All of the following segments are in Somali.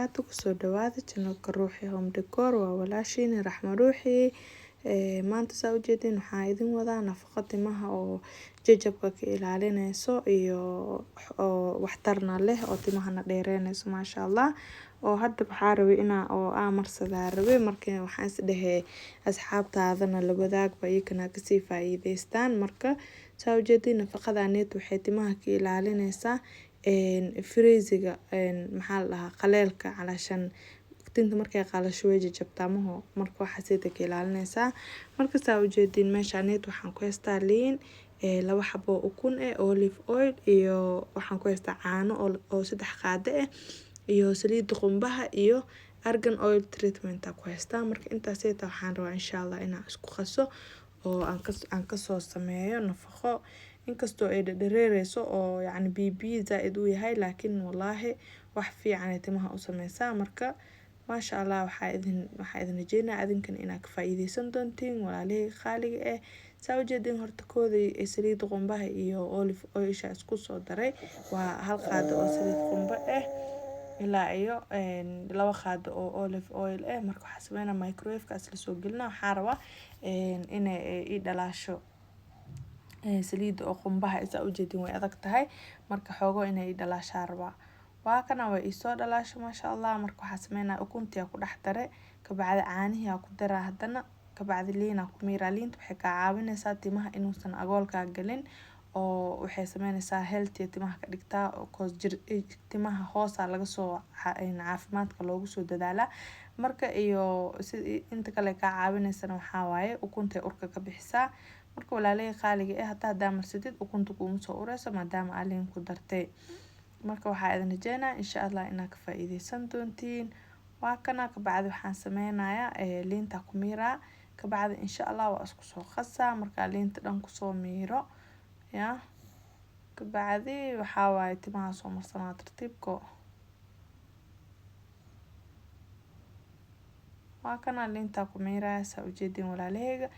Wabarakaatu. Kusoo dhawaada channelka Ruuxi Home Decor. Waa walaashiin Raxmo Ruuxi. Maanta saa ujeedin waxaa idin wadaa nafaqo timaha oo jajabka ka ilaalineyso iyo oo waxtarna leh oo timahana dheereyneyso, maasha Allah. Oo hadda waxaa rabay inaa oo aa marsadaa rabay. Marka waxaan is dhahey asxaabtaadana la wadaagba, iyakana kasii faa'iideystaan. Marka saa ujeedin nafaqadaneet waxay timaha ka ilaalineysaa frizz-iga, maxaa la dhahaa, qaleelka. Calaashan tinta markay qalasho way jajabtaa maho, marka waxaasayta ka ilaalineysaa. Marka saa ujeedin meeshaneet waxaan ku haystaa liin, laba xabo ukun eh, olive oil, iyo waxaan ku haystaa caano oo 3 qaado eh, iyo saliida qumbaha, iyo argan oil treatment ku haystaa. Marka intaasayta waxaan rabaa insha Allah inaan isku qaso oo aan kasoo sameeyo nafaqo. Inkastoo ay dhadhareereyso oo yacni biyo biyo zaaid uu yahay, laakiin wallaahi wax fiican ay timaha u sameysaa. Marka maasha Allah, waxaa idin rajeynaya adinkan inaad ka faa'iideysan doontiin, walaalihii qaaliga eh. Saa ujeedin horta koodii saliida qumbaha iyo olive oilsha isku soo daray. Waa 1 qaado oo saliid qumba ah ilaa iyo 2 qaado oo olive oil ah. Marka waxaa sameynaa microwave-ka isla soo gelina. Waxaa rabaa inay ii dhalaasho saliida oo qumbaha. Saa ujeedin way adag tahay, marka xoogo inay ii dhalaashaa rabaa. Waa kana, way iisoo dhalaasho, maasha Allah. Marka waxaa sameynaa ukuntii ku dhex dare, kabacdi caanihii ku daraa, haddana kabacdi liin ku miiraa. Liinta waxay kaa caawineysaa timaha inuusan agoolkaa galin, oo waxay sameyneysaa healthy timaha ka dhigtaa, cause jir timaha hoosa laga soo caafimaadka loogu soo dadaalaa. Marka iyo si inta kale kaa caawineysana waxaa waaye ukuntay urka ka bixisaa. Marka walaalahey qaaliga eh, hataa hadaa marsatid ukunta kuuma soo ureyso maadaama aa liin ku dartay. Marka waxaa idin rajeynaya insha Allah inaad ka faa'iideysan doontiin. Waa kana, kabacdi waxaan sameynayaa liinta ku miiraa, kabacdi insha Allah waa isku soo qasaa. Markaa liinta dhan kusoo miiro ya, kabacdi waxaa waaye timaha soo marsanaa tartiibko. Waa kana, liinta ku miiraya saa ujeedin, walaalaheyga.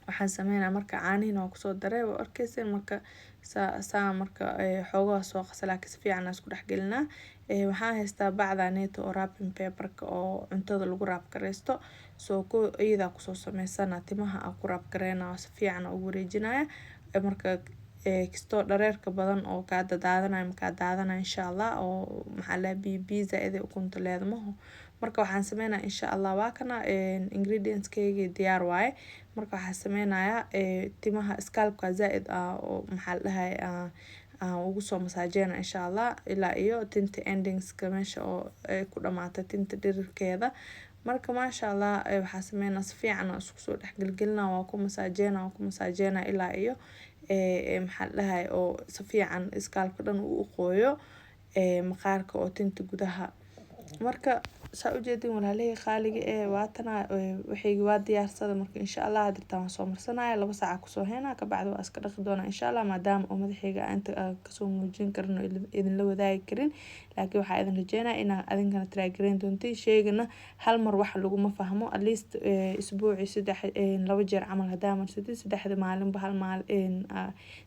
Waxaan sameynaa marka caanihiina waa kusoo daray, waa arkeyseen. Marka saa marka xoogaa soo qasa, laakiin si fiican isku dhex gelinaa. Waxaan haystaa bacda neeto oo wrapping paperka oo cuntada lagu wrap gareysto, soo ku iyadaa kusoo sameysana timaha aan ku wrap gareyna, si fiican ugu wareejinaya. Marka kastoo dhareerka badan oo kaa dadaadanayo makaa daadanayo insha Allah, oo maxaa la biyo biyo zaaid ay ukunta leedamaho. Marka waxaan sameynaa insha Allah, waa kana ingredients keygii, diyaar waaye. Marka waxaan sameynayaa timaha scalpka zaaid ah oo maxaa la dhahay aan ugu soo masaajeyna insha Allah, ilaa iyo tinta endingska, meesha oo ay ku dhamaata tinta dhirirkeeda. Marka maasha Allah, waxaa sameynaa si fiican aan isku soo dhex gelgelina, waa ku masaajeyna, waa ku masaajeyna ilaa iyo maxaa la dhahay oo si fiican scalpka dhan uu u qooyo maqaarka oo tinta gudaha. Marka saa ujeedin, walaalahey qaaliga eh, waatana waxaygi waa diyaarsada. Marka insha Allah hadirtaan waan soo marsanaya, 2 saaca kusoo heynaa, kabacdi waa iska dhaqi doonaa insha Allah. Maadaama oo madaxayga inta kasoo muujin karin oo idinla wadaagi karin, laakiin waxaa idin rajeynaya inaa adinkana try gareyn doontiin. Sheegana hal mar wax laguma fahmo, at least isbuuci saddex, 2 jeer camal hadaa marsatid, 3da maalinba hal maalin,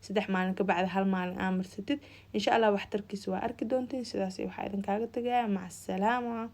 3 maalin kabacdi hal maalin aa marsatid, insha Allah waxtarkiisa waa arki doontiin. Sidaas waxaa idinkaaga tagaya, maca asalaama.